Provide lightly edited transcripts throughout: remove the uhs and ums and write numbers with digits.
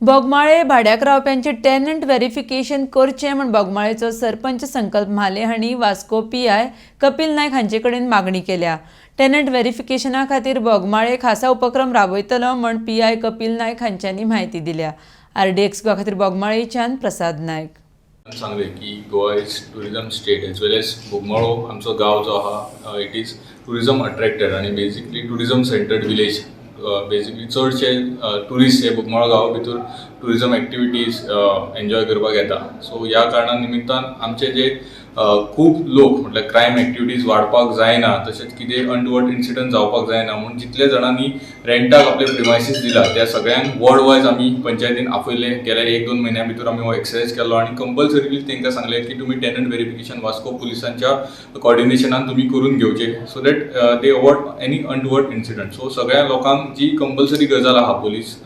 Bogmalo भाड्याक रावप्यांचे tenant verification करचें म्हूण बोगमाळेचो सरपंच संकल्प म्हाले हांणी वास्को पीआय कपील नायक हांचे कडेन मागणी केल्या. टेनंट व्हेरिफिकेशना खातीर बोगमाळे खासा उपक्रम राबयतलो म्हूण पीआय कपील नायक हांच्यांनी म्हायती दिल्या. आरडीएक्स गोवा खातीर बोगमाळेच्यान प्रसाद नायक. सांगले की Goa is tourism state as well as Bogmalo आमचो गांव जो आहा, it is tourism attracted आनी basically tourism centered village. Basically चडशे ट्युरिस्ट हे बोगमाळो गांवा भितर ट्युरिजम एक्टिविटीज एन्जॉय करपाक येता. सो ह्या कारणान निमित्तान आमचे जे खूब लोक, म्हटल्यार क्रायम एक्टिविटीज वाडपाक जायना, तशेंच कितें अनटुवर्ड इन्सिडंट जावपाक जायना म्हूण जितले जाणांनी रेंटाक आपले प्रिमायसीस दिला त्या सगळ्यांक वॉर्ड वायज आमी पंचायतीन आपयले. गेल्या एक दोन म्हयन्या भितर आमी हो एक्सरसायज केलो आनी कंपल्सरीली तांकां सांगलें की तुमी टेनंट व्हेरिफिकेशन वास्को पुलिसांच्या कॉर्डिनेशनान तुमी करून घेवचे, so that they avoid any untoward incident. So सगळ्या लोकांक जी कंपल्सरी गजाल आहा पोलीस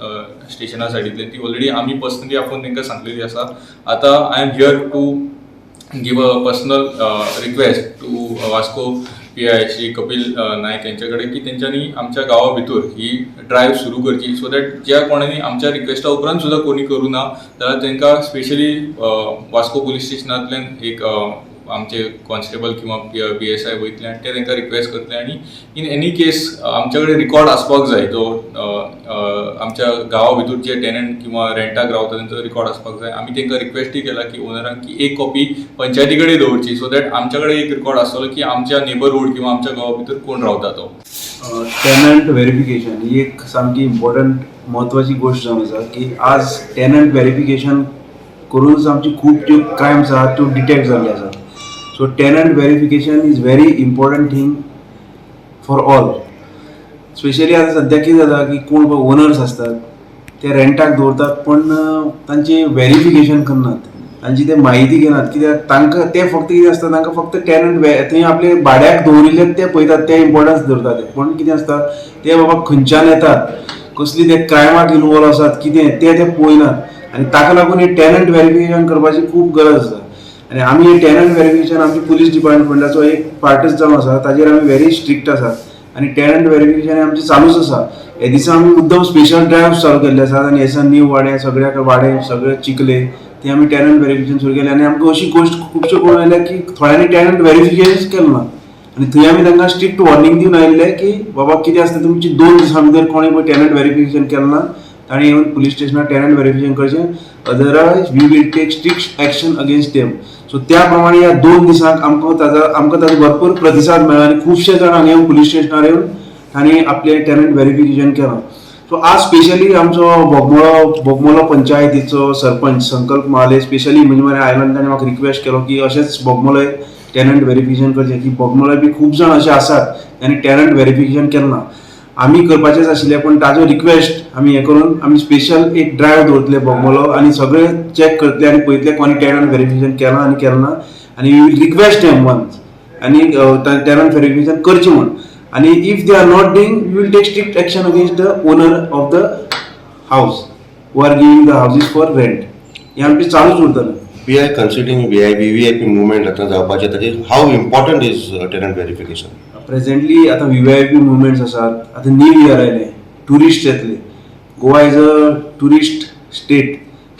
स्टेशना सायडींतल्यान, ती ऑलरेडी आमी पर्सनली आपोवन तांकां सांगलेली आसा. आतां I am here to give a personal request to Vasco PI Shri Kapil Naik यांच्या कडेन की तेंच्यांनी आमच्या गांवा भितर ही ड्रायव्ह सुरू करची, सो that ज्या कोणानी आमच्या रिक्वेस्टा उपरांत सुद्दां कोणी करूं ना जाल्यार तांकां स्पेशली वास्को पुलीस स्टेशनांतल्यान एक आमचे कॉन्स्टेबल किंवा पीएसआय वयतले आनी ते तांकां रिक्वेस्ट करतले. आनी इन एनी केस आमच्या कडेन रिकॉर्ड आसपाक जाय, जो आमच्या गांवा भितर जे टेनंट किंवा रेंटाक रावता तेंचो रिकॉर्ड आसपाक जाय. आमी तांकां रिक्वेस्टूय केला की ओनरांक की एक कॉपी पंचायती कडेन दवरची, सो that आमच्या कडेन एक रिकॉर्ड आसतलो की आमच्या नेबरहूड किंवा आमच्या गांवा भितर कोण रावता तो. टेनंट व्हेरिफिकेशन ही एक सामकी इम्पॉर्टंट, म्हत्वाची गोश्ट जावन आसा की आज टेनंट व्हेरिफिकेशन करूनच आमची खूब ज्यो क्रायम्स आहात त्यो डिटेक्ट जाल्ले आसात. So tenant verification is very important thing for all. Specially आतां सद्या कितें जाता की कोण ओनर्स आसतात ते रेंटाक दवरतात, पण तांची व्हेरिफिकेशन करनात, तांची ते म्हायती घेनात. कित्याक तांकां ते फक्त कितें आसता, तांकां फक्त टेनंट थंय आपले भाड्याक दवरिल्ले ते पळयतात, ते इम्पॉर्टन्स दवरतात ते. पण कितें आसता, ते बाबा खंयच्यान येतात, कसली ते क्रायमाक इनवॉल्व आसात, कितें ते ते पळयनात. आनी ताका लागून हे टेनंट व्हेरिफिकेशन करपाची खूब गरज आसा. आनी आमी हे टेनंट व्हेरिफिकेशन आमचे पुलीस डिपार्टमेंटाचो एक पार्टच जावन आसा, ताजेर आमी व्हेरी स्ट्रिक्ट आसात आनी टेनंट व्हेरिफिकेशन हें आमचें चालूच आसा. हे दिसा आमी मुद्दम स्पेशल ड्रायव्ह चालू केल्ले आसात आनी हे दिसा न्यू वाडे, सगळ्या वाडे, सगळे चिखले ते आमी टेनंट व्हेरिफिकेशन सुरू केलें. आनी आमकां अशी गोश्ट खुबश्यो कळून आयल्या की थोड्यांनी टेनंट व्हेरिफिकेशन केलें ना आनी थंय आमी तांकां स्ट्रिक्ट वॉर्निंग दिवन आयिल्ले की बाबा, कितें आसता, तुमची 2 दिसां भितर कोणें पळय टेनंट व्हेरिफिकेशन केलें ना ताणें येवन पुलीस स्टेशनार टेनंट व्हेरिफिकेशन करचें, otherwise we will take strict action against them. So त्या प्रमाणे ह्या 2 दिसांक आमकां ताजो भरपूर प्रतिसाद मेळ्ळो आनी खुबशे जाण हांगा येवन, पुलीस स्टेशनार येवन तांणी आपलें टेनंट व्हेरिफिकेशन केलां. सो आज स्पेशली आमचो बोगमोलो पंचायतीचो सरपंच संकल्प महाले स्पेशली म्हणजे मरे आयलो आनी ताणें म्हाका रिक्वेस्ट केलो की अशेंच बोगमोलोय टेनंट व्हेरिफिकेशन करचें, की बोगमोलोय बी खूब जाण अशे आसात तांणी टेनंट व्हेरिफिकेशन केलें ना. आमी करपाचेच आशिल्ले, पूण ताजो रिक्वेस्ट आमी हें करून आमी स्पेशल एक ड्रायव्ह दवरतले बोगमोलो आनी सगळे चॅक करतले आनी पळयतले कोणी टेनंट व्हेरिफिकेशन केलां आनी केलें ना. आनी we will request them once आनी टेनंट व्हेरिफिकेशन करचें म्हूण. आनी if they are not doing, we will take strict action against the owner of the house who are giving the houses for rent. हें आमचें चालूच उरतलें. We are considering VIP, VVIP movement आतां जावपाचें, ताचेर how important is tenant verification? Presently आतां VVIP movements आसात, आतां न्यू इयर आयलें, ट्युरिस्ट येतले. Goa is a tourist state,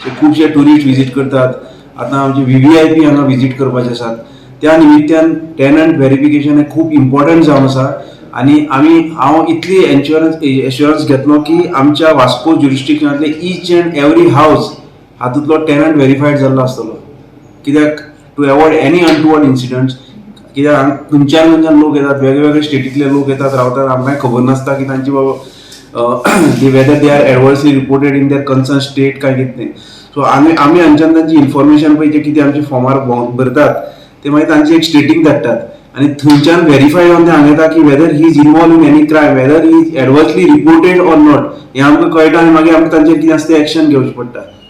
so खुबशे ट्युरिस्ट विजीट करतात. आतां आमचे व्हीव्हीआयपी हांगा विजीट करपाचे आसात. त्या निमित्तान टेनंट व्हेरिफिकेशन हें खूब इम्पॉर्टंट जावन आसा. आनी आमी, हांव इतली एश्युरन्स घेतलो की आमच्या वास्को ज्युरिस्डिक्शनांतले इच अँड एवरी हावज हातूंतलो टेनंट व्हेरीफायड जाल्लो आसतलो, कित्याक to avoid any untoward incidents. कित्याक हांगा खंयच्यान खंयच्यान लोक येतात, वेगळे स्टेटींतले लोक येतात, रावतात, आमकांय खबर नासता की तांची बाबा whether they are adversely reported in their concern state काय कितें. सो आमी हांगच्यान तांची इन्फॉर्मेशन पळय, जे कितें आमचे फॉर्मार भरतात ते मागीर तांची एक स्टेटीक धाडटात आनी थंयच्यान व्हेरीफाय जावन ते हांगा येता की whether he is involve in any crime, whether he is adversely reported or not, हें आमकां कळटा आनी मागीर आमकां तांचेर कितें आसता तें एक्शन घेवचें पडटा.